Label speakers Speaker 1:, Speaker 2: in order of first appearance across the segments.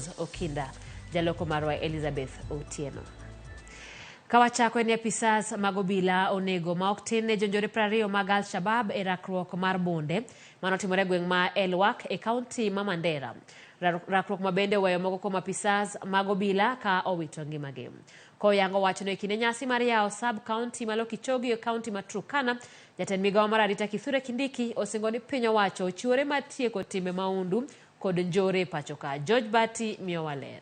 Speaker 1: Rose Okinda. Jaloko marwa Elizabeth Otieno. Ka wachako en ni apisas mag obila onego ma ok tin ne jonjore 20 mag Al-Shabab e rakruok mar bunde manotimore e gweng' ma Elwak e kaunti ma Mandera. Rakruok ma bende oweyo moko kuom apisas mag obila ka owito ngimagi. Koyango wachno e kinde nyasi mar yawo sub county ma Lokichogio e kaunti ma Turkana, jatend migawo mar arita Kithure Kindiki osingo ni piny owacho ochiwore mar tieko timbe mahundu kod njore e pachoka. George Bati miyowa ler.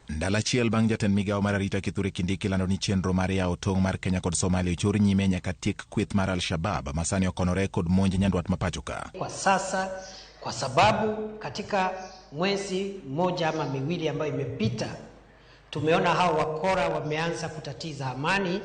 Speaker 2: Ndalo achiel bang' jatend migawo mar arita Kithure Kindiki lando ni chenro mar yawo tong' mar Kenya kod Somalia ochor nyime nyaka tiek kweth mar Al-Shabab ma sani okonore kod monj nyandwat ma pachoka.
Speaker 3: Kwa sasa kwa sababu katika mwezi mmoja ama miwili ambayo imepita tumeona hao wakora wameanza kutatiza amani.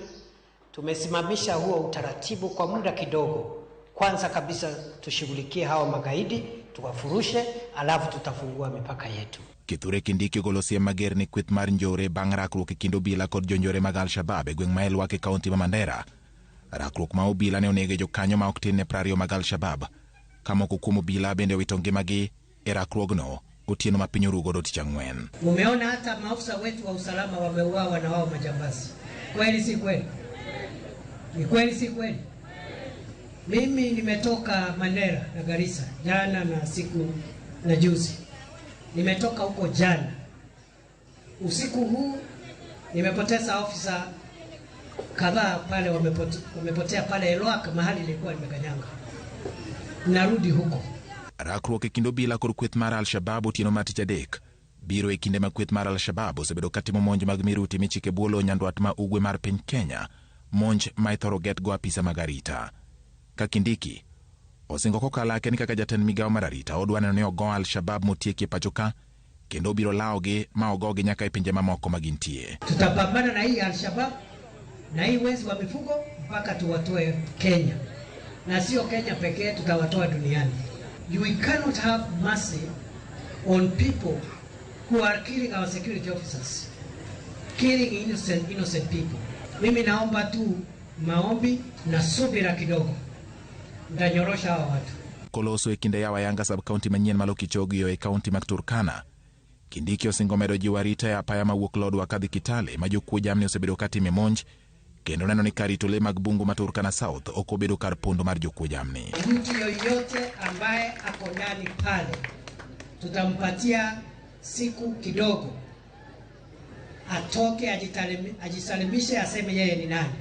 Speaker 3: Tumesimamisha huo utaratibu kwa muda kidogo. Kwanza kabisa tushughulikie hawa magaidi, tuwafurushe, alafu tutafungua mipaka yetu.
Speaker 2: Kithure Kindiki ogolo siem mager ne kweth mar njore bang' rakruok e kind obila kod jonjore mag Al-Shabab e gweng' ma Elwak e kaunti ma Mandera. Rakruok ma obila ne onego jokanyo ma ok tin ne 20 mag Al-Shabab, ka moko kuom obila bende owito ngimagi e rakruogno otieno ma piny oru godo tich ang'wen.
Speaker 3: Mumeona hata maafisa wetu wa usalama wameuawa na wao majambazi. Kweli si kweli? Ni kweli si kweli? Mimi nimetoka Mandera na Garissa jana na siku na juzi. Nimetoka huko jana. Usiku huu nimepoteza ofisa kadhaa pale, wamepotea pale Elwak mahali nilikuwa nimekanyanga. Narudi huko.
Speaker 2: Rakruok e kind obila kod kweth mar Al-Shabab otieno mar tich adek biro e kinde ma kweth mar Al-Shabab osebedo katimo monj mag miruti michike bwo lowo nyandwat ma ugwe mar piny Kenya, monj ma ithoro getgo apisa mag arita. Ka Kindiki osingo kokalake ni kaka jatend migawo mar arita odwa neno ni ogo Al-Shabab motieki e pacho ka kendo obiro lawogi ma ogogi nyaka e pinje mamoko ma gintie.
Speaker 3: Tutapambana na hii Al-Shabab na hii wezi wa mifugo mpaka tuwatoe Kenya, na sio Kenya pekee, tutawatoa duniani. We cannot have mercy on people who are killing our security officers, killing innocent people. Mimi naomba tu maombi na subira kidogo, ntanyorosha hawa watu.
Speaker 2: Koloso e kinde yawo ayanga sub county manyien ma Lokichogio e kaunti mag Turkana, Kindiki osingo medo jiwo arita e apaya mawuok Lodwar kadhi Kitale ma jokuo jamni osebedo katime monj kendo neno ni kar rito le mag bungu ma Turkana South ok obedo kar pondo mar jokuo jamni.
Speaker 3: Mtu yoyote ambaye ako ndani pale tutampatia siku kidogo atoke ajisalimishe, aseme yeye ni nani,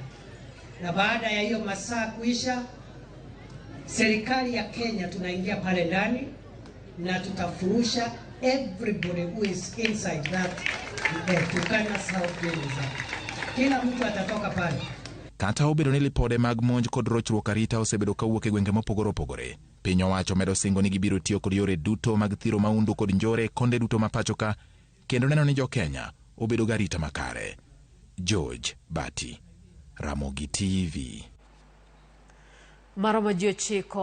Speaker 3: na baada ya hiyo masaa kuisha, serikali ya Kenya tunaingia pale ndani na tutafurusha everybody who is inside that Turkana South Game Reserve. Kila mtu atatoka pale.
Speaker 2: Kata obedo ni lipode mag monj kod rochruok arita osebedo kawuok e gwenge mopogore opogore, piny owacho medo singo ni gibiro tiyo kod yore duto mag thiro mahundu kod njore konde duto ma pacho ka kendo neno ni jo-Kenya obedo gi arita makare. George Bati, Ramogi TV.
Speaker 1: Maromo ji 9.